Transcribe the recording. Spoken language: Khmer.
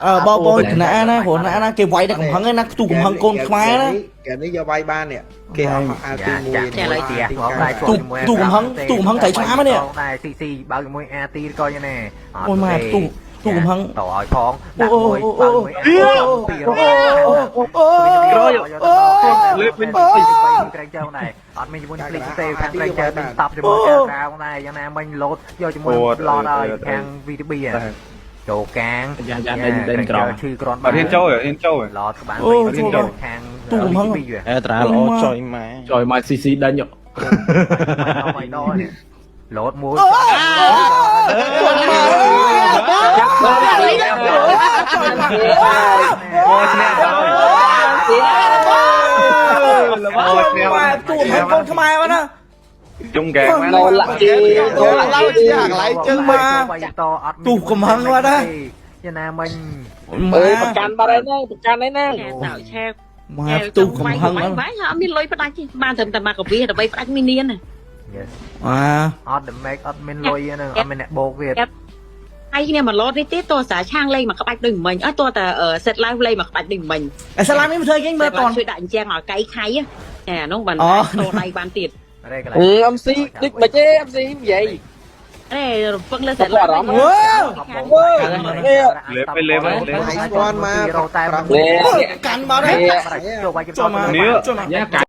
អើបងបងគណៈណាព្រោះណាណាគេវាយតែកំហឹងឯណាខ្ទុះកំហឹងកូនខ្មែរណា ហ្គេមនេះយកវាយបាននេះគេអត់អាទី1 ចាឥឡូវ ទីផងដែរ ទូទូកំហឹងទូកំហឹងត្រីឆ្លាមនេះ ដែរស៊ីស៊ីបើកជាមួយ AT ឬក៏យ៉ាងណា អូយម៉ែទូទូកំហឹង តឲ្យផងដាក់មួយបើកមួយ ពីរ អូអូ លេបវិញក្រែងចោលដែរអត់មានជាមួយភ្លេចទេខាងក្រែងចោលដេញតប់ជាមួយខាងក្រៅដែរយ៉ាងណាមិញលោតយកជាមួយឡតឲ្យខាង VTB ចូលកាង យ៉ាយ៉ាដេញដេញក្រោម ឈឺក្រន អត់ហ៊ានចូលហ៊ានចូល ឡតក្បាលខាង VTB អេត្រាល្អចុយម៉ែ ចយមកស៊ីស៊ីដេញ មិនដល់លោតមួយ អូឈ្នះហើយអូឈ្នះ ម៉ែទូកំហឹងកូនខ្មែរមកណា ជុំហ្គេម ណូឡាជីណូឡាជី អាកន្លែងជើង មក តអត់ ទូកំហឹងបាត់ណា យ៉ាងណាមិញ អើយប្រកាន់បាត់ហើយហ្នឹងប្រកាន់ហើយហ្នឹង តើឆែ ម៉ែទូកំហឹង បាយបាយអត់មានលុយផ្ដាច់ទេបានត្រឹមតែមកកាវីដើម្បីផ្ដាច់មីនានណា អា អត់ damage អត់មានលុយហ្នឹងអត់មានអ្នកបោកទៀត ហើយគ្នាមកលោតនេះទេតោះសាឆាងលេងមកក្បាច់ដូចមិញអត់តោះតែ set live លេងមកក្បាច់ដូចមិញ អេសាឡាមនេះធ្វើគេមើលតន់ ជួយដាក់អញ្ចឹងឲ្យកៃខៃអានោះបានតដៃបានទៀត រេកន្លែង អឺ MC ដូចមិនទេ MC និយាយ អេរំពឹងលើ set live នេះ លេបไปលេបไปលេប ស្គាល់មក តែ កាន់មកដែរ ចូលបាយ ចូលមក នេះ ចូលមក យ៉ាកា